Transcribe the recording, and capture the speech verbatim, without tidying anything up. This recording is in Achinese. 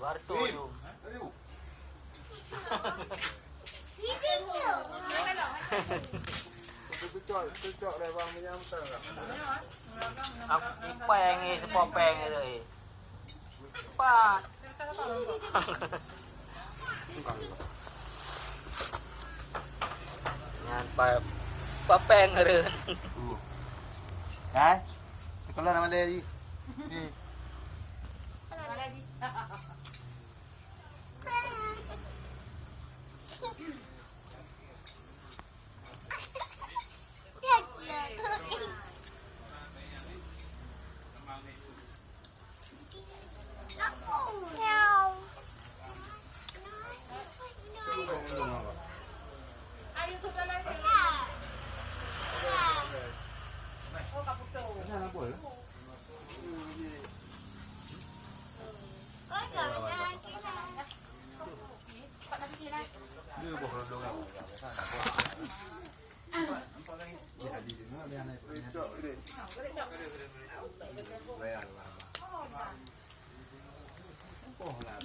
Baru tu. Aku ipeng eh, sepopeng eh. Pat. Nyan pa, papeng rön. Hai. Sekolah nama dia ji. Ni.